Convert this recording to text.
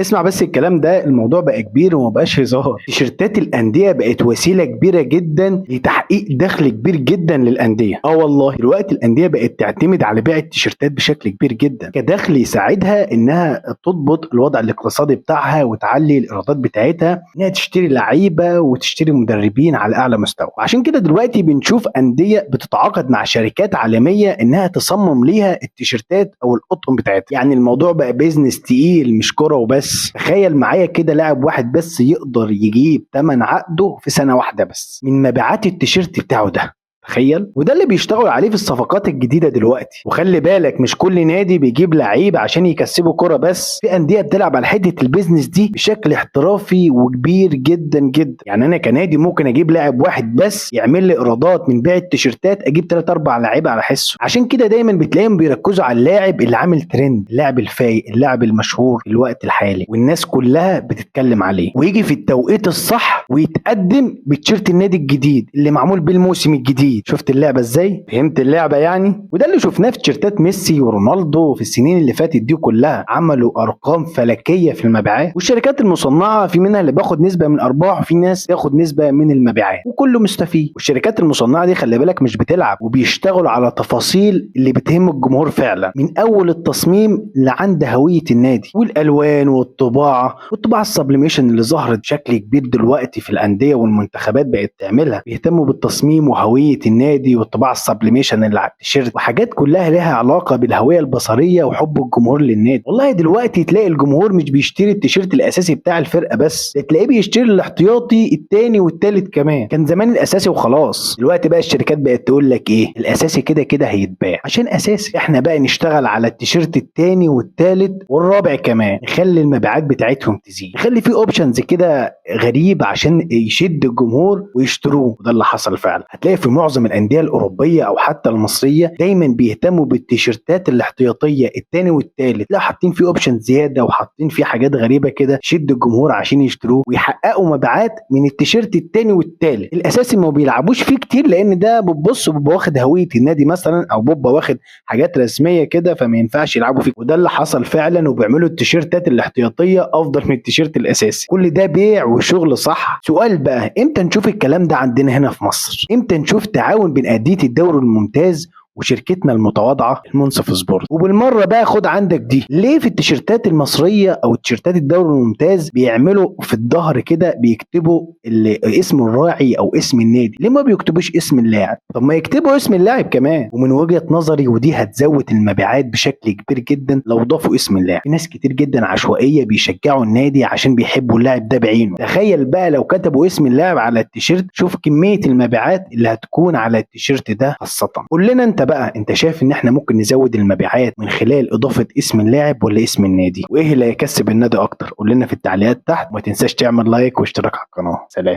اسمع بس الكلام ده، الموضوع بقى كبير وما بقاش هزار. تيشيرتات الاندية بقت وسيلة كبيرة جدا لتحقيق دخل كبير جدا للاندية. والله دلوقتي الاندية بقت تعتمد على بيع التيشيرتات بشكل كبير جدا كدخل يساعدها انها تضبط الوضع الاقتصادي بتاعها وتعلي الايرادات بتاعتها، انها تشتري لعيبة وتشتري مدربين على اعلى مستوى. عشان كده دلوقتي بنشوف اندية بتتعاقد مع شركات عالمية انها تصمم ليها التيشيرتات او القطن بتاعتها. يعني الموضوع بقى business تقيل مش كورة وبس. تخيل معايا كده لاعب واحد بس يقدر يجيب ثمن عقده في سنة واحدة بس من مبيعات التيشيرت بتاعه ده، تخيل. وده اللي بيشتغلوا عليه في الصفقات الجديدة دلوقتي. وخلي بالك مش كل نادي بيجيب لعيب عشان يكسبه كرة بس، في اندية بتلعب على حتة ال business دي بشكل احترافي وكبير جدا جدا. يعني انا كنادي ممكن اجيب لاعب واحد بس يعمل لي ايرادات من بيع التيشيرتات، اجيب 3 4 لعيبة على حسه. عشان كده دايما بتلاقيهم بيركزوا على اللاعب اللي عامل ترند، اللاعب الفايق، اللاعب المشهور في الوقت الحالي والناس كلها بتتكلم عليه، ويجي في التوقيت الصح ويتقدم بتيشيرت النادي الجديد اللي معمول بالموسم الجديد. شفت اللعبة ازاي؟ فهمت اللعبة يعني؟ وده اللي شفناه في تيشيرتات ميسي ورونالدو في السنين اللي فاتت دي كلها، عملوا ارقام فلكيه في المبيعات. والشركات المصنعة في منها اللي بياخد نسبه من الارباح، وفي ناس بياخد نسبه من المبيعات، وكله مستفيد. والشركات المصنعة دي خلي بالك مش بتلعب، وبيشتغلوا على تفاصيل اللي بتهم الجمهور فعلا، من اول التصميم لعند هوية النادي والالوان والطباعه، والطباعه ال sublimation اللي ظهرت بشكل كبير دلوقتي في الاندية والمنتخبات بقت تعملها. بيهتموا بالتصميم وهويه النادي والطباعه ال sublimation اللي على التيشيرت، وحاجات كلها لها علاقة بالهوية البصرية وحب الجمهور للنادي. والله دلوقتي تلاقي الجمهور مش بيشتري التيشيرت الاساسي بتاع الفرقة بس، تلاقيه بيشتري الاحتياطي الثاني والثالث كمان. كان زمان الاساسي وخلاص، دلوقتي بقى الشركات بقت تقول لك ايه، الاساسي كده كده هيتباع عشان اساسي، احنا بقى نشتغل على التيشيرت الثاني والثالث والرابع كمان، نخلي المبيعات بتاعتهم تزيد، نخلي فيه options كده غريب عشان يشد الجمهور ويشتروه. وده اللي حصل فعلا. هتلاقي في معظم الاندية الاوروبية او حتى المصرية دايما بيهتموا بالتيشيرتات الاحتياطيه الثاني والثالث، لا حاطين فيه option زيادة وحاطين فيه حاجات غريبة كده تشد الجمهور عشان يشتروه ويحققوا مبيعات من التيشيرت الثاني والثالث. الاساسي ما بيلعبوش فيه كتير، لان ده بتبص بيبقى واخد هوية النادي مثلا، او بيبقى واخد حاجات رسمية كده، فما ينفعش يلعبوا فيه. وده اللي حصل فعلا، وبيعملوا التيشيرتات الاحتياطيه افضل من التيشيرت الاساسي. كل ده بيع وشغل صح. سؤال بقى، امتى نشوف الكلام ده عندنا هنا في مصر؟ امتى نشوف تعاون بين اندية الدوري الممتاز وشركتنا المتواضعة المنصف سبورت؟ وبالمره بقى خد عندك دي، ليه في التيشيرتات المصرية او تيشيرتات الدوري الممتاز بيعملوا في الظهر كده بيكتبوا اسم الراعي او اسم النادي؟ ليه ما بيكتبوش اسم اللاعب؟ طب ما يكتبوا اسم اللاعب كمان. ومن وجهه نظري ودي هتزود المبيعات بشكل كبير جدا لو ضافوا اسم اللاعب. في ناس كتير جدا عشوائية بيشجعوا النادي عشان بيحبوا اللاعب ده بعينه. تخيل بقى لو كتبوا اسم اللاعب على التيشيرت، شوف كمية المبيعات اللي هتكون على التيشيرت ده خاصة. قول لنا انت بقى، انت شايف ان احنا ممكن نزود المبيعات من خلال اضافه اسم اللاعب ولا اسم النادي؟ وايه اللي هيكسب النادي اكتر؟ قول لنا في التعليقات تحت، وما تنساش تعمل like واشتراك على القناة. سلام.